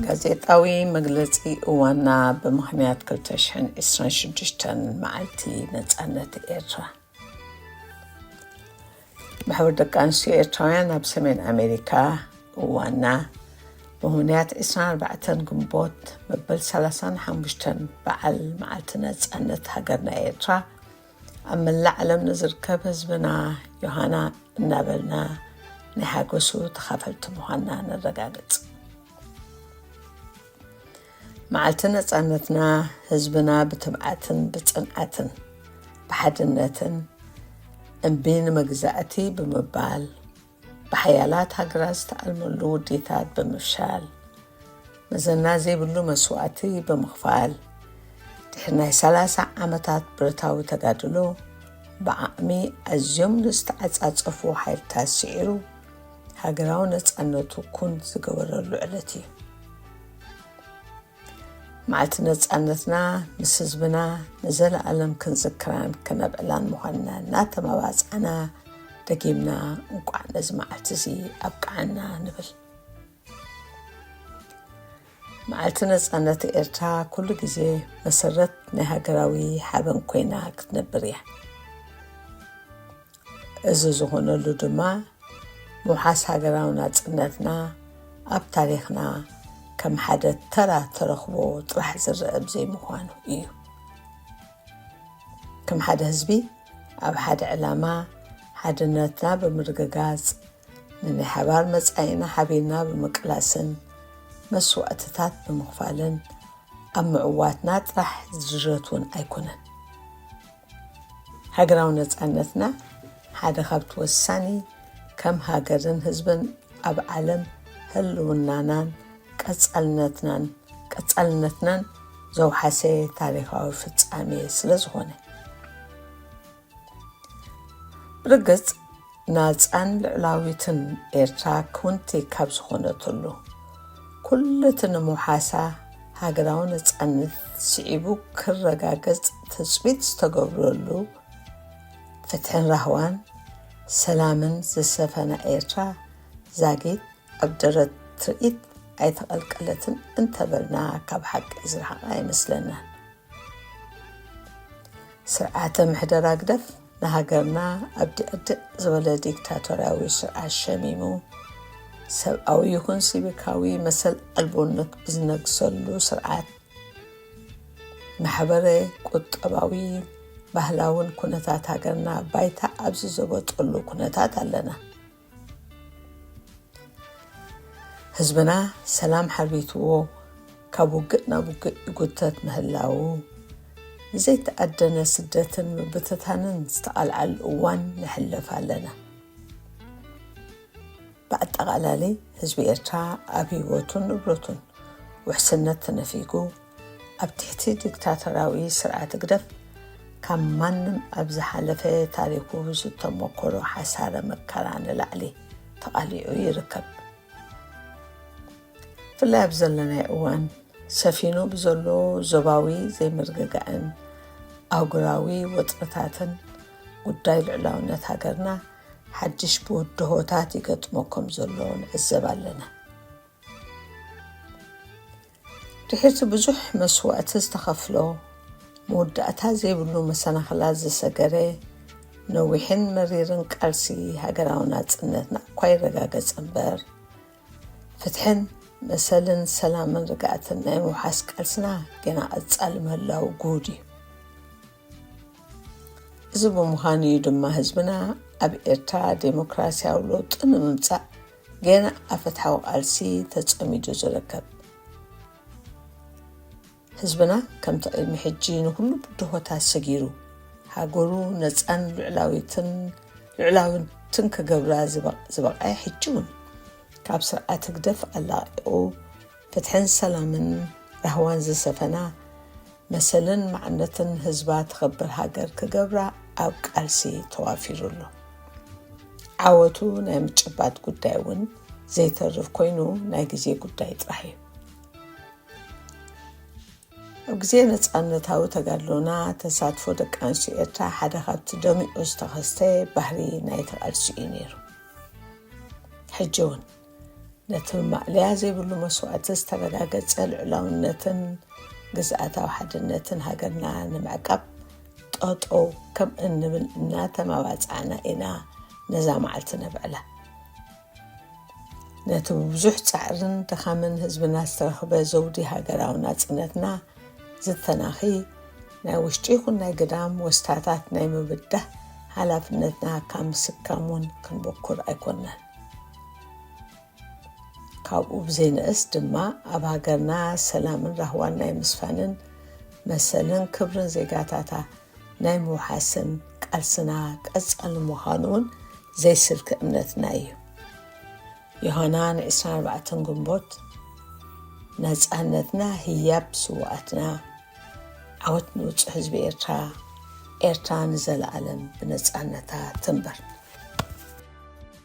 ጋዜጣዊ መግለጺ እዋና ብምኽንያት ክልተ ሽሕን ዕስራን ሽዱሽተን መዓልቲ ነጻነት ኤርትራ። ማሕበር ደቂ ኣንስትዮ ኤርትራውያን ኣብ ሰሜን ኣሜሪካ እዋና ብምኽንያት ዕስራን ኣርባዕተን ግንቦት መበል ሰላሳን ሓሙሽተን በዓል መዓልቲ ነጻነት ሃገርና ኤርትራ ኣብ መላእ ዓለም ንዝርከብ ህዝብና ዮሃና እናበልና ናይ ሓጎሱ ተኻፈልቲ ምዃንና ነረጋግጽ። መዓልቲ ነጻነትና ህዝብና ብትብዓትን ብጽንዓትን ብሓድነትን እምቢ ንመግዛእቲ ብምባል ብሓያላት ሃገራት ዝተኣልመሉ ውዲታት ብምፍሻል መዘና ዘይብሉ መስዋእቲ ብምኽፋል ድሕሪ ናይ ሰላሳ ዓመታት ብረታዊ ተጋድሎ ብዓቕሚ ኣዝዮም ንዝተዓጻጸፉ ሓይልታት ስዒሩ ሃገራዊ ነጻነቱ ኩን ዝገበረሉ ዕለት እዩ። መዓልቲ ነጻነትና ምስ ህዝብና ንዘለኣለም ክንዝክራን ክነብዕላን ምዃንና እናተመባጻዕና ደጊምና እንቋዕ ነዚ መዓልቲ እዚ ኣብቅዓና ንብል። መዓልቲ ነጻነት ኤርትራ ኩሉ ግዜ መሰረት ናይ ሃገራዊ ሓበን ኮይና ክትነብር እያ። እዚ ዝኾነሉ ድማ ምውሓስ ሃገራዊ ናጽነትና ኣብ ታሪኽና ከም ሓደ ተራ ተረኽቦ ጥራሕ ዝረአ ብዘይምዃኑ እዩ። ከም ሓደ ህዝቢ ኣብ ሓደ ዕላማ ሓድነትና ብምርግጋጽ ንናይ ሓባር መጻኢና ሓቢርና ብምቅላስን መስዋእትታት ብምኽፋልን ኣብ ምዕዋትና ጥራሕ ዝድረት እውን ኣይኮነን። ሃገራዊ ነጻነትና ሓደ ካብቲ ወሳኒ ከም ሃገርን ህዝብን ኣብ ዓለም ህልውናናን ቀጻልነትናን ቀጻልነትናን ዘውሓሰ ታሪኻዊ ፍጻሜ ስለ ዝኾነ። ብርግጽ ናጻን ልዕላዊትን ኤርትራ ክውንቲ ካብ ዝኾነትሉ ኩሉ እቲ ንምውሓሳ ሃገራዊ ነጻነት ስዒቡ ክረጋገጽ ትጽቢት ዝተገብረሉ ፍትሕን ራህዋን ሰላምን ዝሰፈና ኤርትራ ዛጊት ኣብ ደረት ትርኢት ኣይተቐልቀለትን እንተበልና ካብ ሓቂ ዝረሓቐ ኣይመስለናን። ስርዓተ ምሕደራ ግደፍ ንሃገርና ኣብ ድዕድዕ ዝበለ ዲክታቶርያዊ ስርዓት ሸሚሙ ሰብኣዊ ይኹን ሲቪካዊ መሰል ኣልቦነት ብዝነግሰሉ ስርዓት ማሕበረ ቁጠባዊ ባህላውን ኩነታት ሃገርና ባይታ ኣብ ዝዘበጠሉ ኩነታት ኣለና። ህዝብና ሰላም ሓርቢትዎ ካብ ውግእ ናብ ውግእ ይጉተት ምህላዉ ንዘይተኣደነ ስደትን ምብትታንን ዝተቓልዓሉ እዋን ንሕለፍ ኣለና። ብኣጠቓላሊ ህዝቢ ኤርትራ ኣብ ህይወቱን ንብረቱን ውሕስነት ተነፊጉ ኣብ ትሕቲ ዲክታቶራዊ ስርዓት ህግደፍ ካብ ማንም ኣብ ዝሓለፈ ታሪኹ ዝተሞከሮ ሓሳረ መከራ ንላዕሊ ተቓሊዑ ይርከብ። ብፍላይ ኣብ ዘለናዮ እዋን ሰፊኑ ብዘሎ ዞባዊ ዘይምርግጋእን ኣህጉራዊ ወጥርታትን ጉዳይ ልዑላውነት ሃገርና ሓድሽ ብድሆታት ይገጥሞ ከም ዘሎ ንዕዘብ ኣለና። ድሕርቲ ብዙሕ መስዋእቲ ዝተኸፍሎ መወዳእታ ዘይብሉ መሰናኽላት ዝሰገረ ነዊሕን መሪርን ቃልሲ ሃገራዊ ናጽነትና እኳ ይረጋገጸ እምበር ፍትሕን መሰልን ሰላምን ርግኣትን ናይ ምውሓስ ቃልስና ገና ቀጻሊ ምህላው ግሁድ እዩ። እዚ ብምዃኑ እዩ ድማ ህዝብና ኣብ ኤርትራ ዴሞክራስያዊ ለውጢ ንምምጻእ ገና ኣብ ፍትሓዊ ቃልሲ ተጸሚዱ ዝርከብ። ህዝብና ከምቲ ቅድሚ ሕጂ ንኹሉ ብድሆታት ሰጊሩ ሃገሩ ነጻን ልዑላዊትን ልዑላዊትን ክገብራ ዝበቕ- ዝበቕዐ ሕጂ እውን ካብ ስርዓት ህግደፍ ኣላቒቑ ፍትሕን ሰላምን ራህዋን ዝሰፈና መሰልን ማዕነትን ህዝባ ትኸብር ሃገር ክገብራ ኣብ ቃልሲ ተዋፊሩ ኣሎ። ዓወቱ ናይ ምጭባጥ ጉዳይ እውን ዘይተርፍ ኮይኑ ናይ ግዜ ጉዳይ ጥራሕ እዩ። ኣብ ግዜ ነጻነታዊ ተጋድሎና ተሳትፎ ደቂ ኣንስትዮ ኤርትራ ሓደ ካብቲ ደሚቑ ዝተኸስተ ባህሪ ናይቲ ቃልሲ እዩ ነይሩ። ሕጂ እውን ነቲ ማእለያ ዘይብሉ መስዋእቲ ዝተረጋገጸ ልዑላውነትን ግዝኣታዊ ሓድነትን ሃገርና ንምዕቃብ ጠጠው ከም እንብል እናተማባጻዕና ኢና ነዛ መዓልቲ ነብዕላ። ነቲ ብብዙሕ ጻዕርን ድኻምን ህዝብና ዝተረኽበ ዘውዲ ሃገራዊ ናጽነትና ዝተናኺ ናይ ውሽጢ ይኹን ናይ ግዳም ወስታታት ናይ ምብዳህ ሓላፍነትና ካብ ምስካም እውን ክንበኩር ኣይኮናን። ካብኡ ብዘይንእስ ድማ ኣብ ሃገርና ሰላምን ራህዋን ናይ ምስፋንን መሰልን ክብርን ዜጋታታ ናይ ምውሓስን ቃልስና ቀጻሊ ምዃኑ እውን ዘይስልኪ እምነትና እዩ። ዮሃና ን24 ግንቦት። ነጻነትና ህያብ ስውኣትና። ዓወት ንውጹዕ ህዝቢ ኤርትራ። ኤርትራ ንዘለኣለም ብነጻነታ ትንበር።